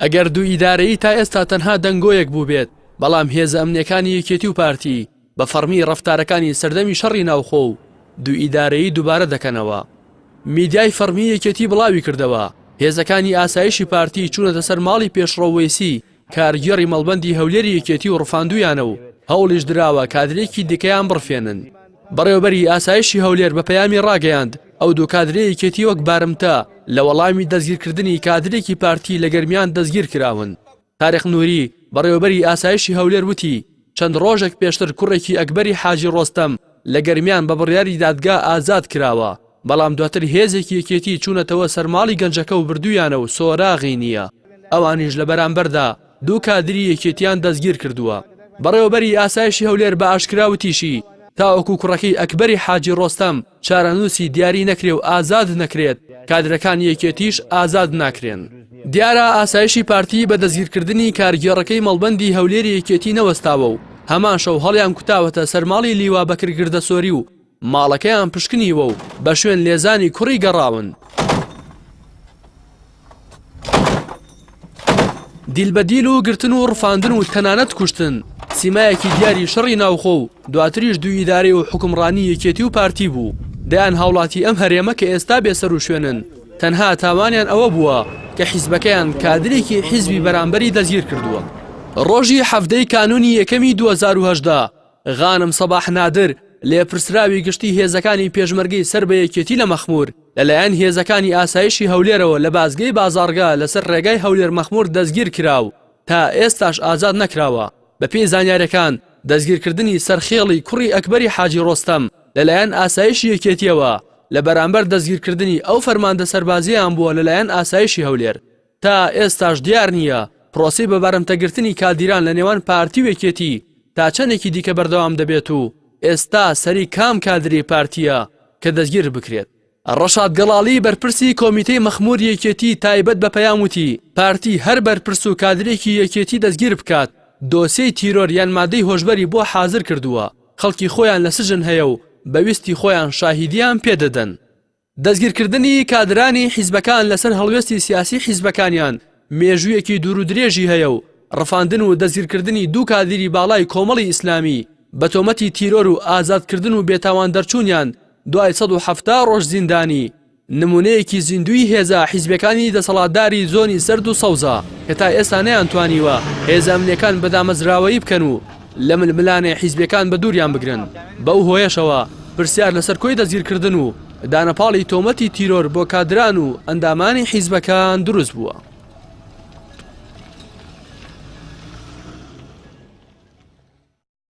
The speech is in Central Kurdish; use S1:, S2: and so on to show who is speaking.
S1: ئەگەر دوو ئیدارەیی تا ئێستا تەنها دەنگۆیەک بووبێت، بەڵام هێزە ئەمنییەکانی یەکێتی و پارتی بە فەڕمی ڕەفتارەکانی سەردەمی شەڕی ناوخۆ و دوو ئیدارەیی دووبارە دەکەنەوە. میدیای فەڕمی یەکێتی بڵاویکردەوە، هێزەکانی ئاسایشی پارتی چوونەتە سەر ماڵی پێشڕەو وەیسی کارگێڕی مەڵبەندی هەولێری یەکێتی و ڕفاندوویانە و هەوڵیش دراوە کادرێکی دیکەیان بڕفێنن. بەڕێوەبەری ئاسایشی هەولێر بە پەیامی ڕاگەیاند، ئەو دوو کادرەی یەکێتی وەک بارمتە لە وەڵامی دەستگیرکردنی کادرێکی پارتی لە گەرمیان دەستگیرکراون. تاریق نوری، بەڕێوەبەری ئاسایشی هەولێر وتی، چەند ڕۆژێک پێشتر کوڕێکی ئەکبەری حاجی ڕۆستەم لە گەرمیان بە بڕیاری دادگا ئازاد کراوە، بەڵام دواتر هێزێکی یەکێتی چوونەتەوە سەر ماڵی گەنجەکە و بردوویانە و سۆراغی نییە، ئەوانیش لە بەرامبەردا دوو کادری یەکێتیان دەستگیر کردووە. بەڕێوەبەری ئاسایشی هەولێر بە ئاشکرا وتیشی، تاوەکو کوڕەکەی ئەکبەری حاجی ڕۆستەم چارەنووسی دیاری نەکرێ و ئازاد نەکرێت، کادرەکانی یەکێتیش ئازاد ناکرێن. دیارە ئاسایشی پارتی بە دەستگیرکردنی کارگێڕەکەی مەڵبەندی هەولێری یەکێتی نەوەستاوە و هەمان شەو هەڵیان کوتاوەتە سەر ماڵی لیوا بەکر گردەسۆری و ماڵەکەیان پشکنیوە و بە شوێن لێزانی کوڕی گەڕاون. دیل بە دیل و گرتن و ڕفاندن و تەنانەت کوشتن سیمایەکی دیاری شەڕی ناوخۆ و دواتریش دوو ئیدارەی و حوکمڕانی یەکێتی و پارتی بوو. دەیان هاوڵاتی ئەم هەرێمە کە ئێستا بێسەروشوێنن تەنها تاوانیان ئەوە بووە کە حیزبەکەیان کادرێکی حیزبی بەرامبەری دەستگیر کردووە. ڕۆژی 17 ی کانوونی یەکەمی 2018 غانم سەباح نادر لێپرسراوی گشتی هێزەکانی پێشمەرگەی سەر بە یەکێتی لە مەخموور لەلایەن هێزەکانی ئاسایشی هەولێرەوە لە بازگەی بازاڕگە لەسەر ڕێگای هەولێر مەخموور دەستگیر کرا و تا ئێستاش ئازاد نەکراوە. بەپێی زانیاریەکان دەستگیرکردنی سەرخێڵی کوڕی ئەکبەری حاجی ڕۆستەم لەلایەن ئاسایشی یەکێتیەوە لە بەرامبەر دەستگیرکردنی ئەو فەرماندە سەربازیەیان بووە لەلایەن ئاسایشی هەولێر. تا ئێستاش دیار نییە پرۆسەی بە بارمتەگرتنی کادیران لە نێوان پارتی و یەکێتی تا چەندێکی دیکە بەردەوام دەبێت و ئێستا سەری کام کادری پارتییە کە دەستگیر بکرێت. ڕەشاد گەڵاڵی بەرپرسی کۆمیتەی مەخموور یەکێتی تایبەت بە پەیام وتی، پارتی هەر بەرپرس و کادرێکی یەکێتی دەستگیر بکات دۆسیەی تیرۆر یان مادەی هۆشبەری بۆ حازر کردووە، خەڵکی خۆیان لە سجن هەیە و بە ویستی خۆیان شاهیدیان پێدەدەن. دەستگیرکردنی کادرانی حیزبەکان لەسەر هەڵوێستی سیاسی حیزبەکانیان مێژوویەکی دوورودرێژی هەیە و ڕفاندن و دەستگیرکردنی دوو کادیری باڵای کۆمەڵی ئیسلامی بە تۆمەتی تیرۆر و ئازادکردن و بێتاوان دەرچوونیان دوای 170 ڕۆژ زیندانی نمونەیەکی زیندووی هێزە حیزبیەکانی دەسەڵاتداری زۆنی زەرد و سەوزە کە تا ئێستا نەیانتوانیوە هێزە ئەمنیەکان بە دامەزراوەیی بکەن و لە ململانێ حیزبیەکان بە دووریان بگرن بەو هۆیەشەوە پرسیار لەسەر کۆی دەستگیرکردن و دانەپاڵی تۆمەتی تیرۆر بۆ کادران و ئەندامانی حیزبەکان دروست بووە.